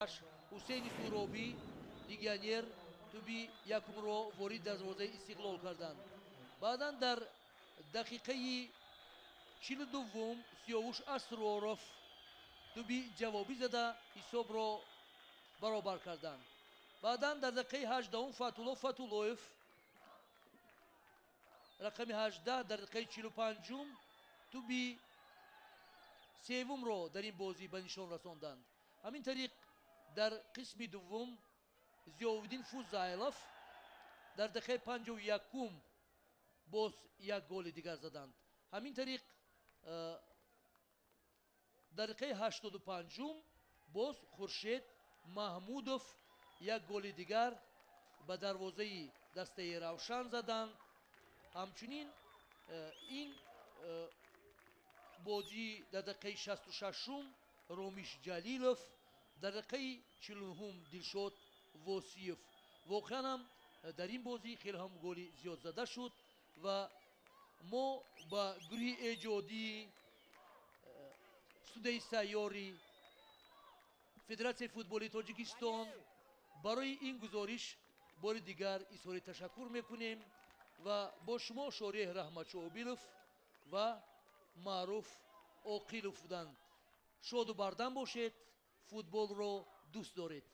8 Ҳусейни Суробӣ, легионер, туби якумро ворид дарвозаи Истиқлол карданд. Баъдан дар дақиқаи 42-вум Сиёвуш Асроров туби ҷавобӣ зада, ҳисобро баробар карданд. Баъдан дар дақиқаи 18-ум Фатулло Фатуллоев, рақами 18, дар дақиқаи 45-ум туби севумро дар ин бозӣ ба нишон расонданд. Ҳамин тариқ, дар қисми дуввум Зиёвиддин Фузайлов дар дақиқаи 51-ум боз як голи дигар заданд. Ҳамин тариқ, дар дақиқаи 85-ум боз Хуршед Маҳмудов як голи дигар ба дарвозаи дастаи Равшан заданд. Ҳамчунин ин бозӣ дар дақиқаи 66-ум Ромиш Ҷалилов, дар дақиқаи 49-ум Дилшод Восиев. Воқеан ҳам, дар ин бозӣ хеле ҳам голи зиёд зада шуд ва мо ба гурӯҳи эҷодии студияи сайёри Федератсияи футболи Тоҷикистон барои ин гузориш бори дигар изҳори ташаккур мекунем ва бо шумо Шореҳ Раҳматшообилов ва Маъруф Оқилов буданд. Шоду бардам бошед, футболро дӯст доред.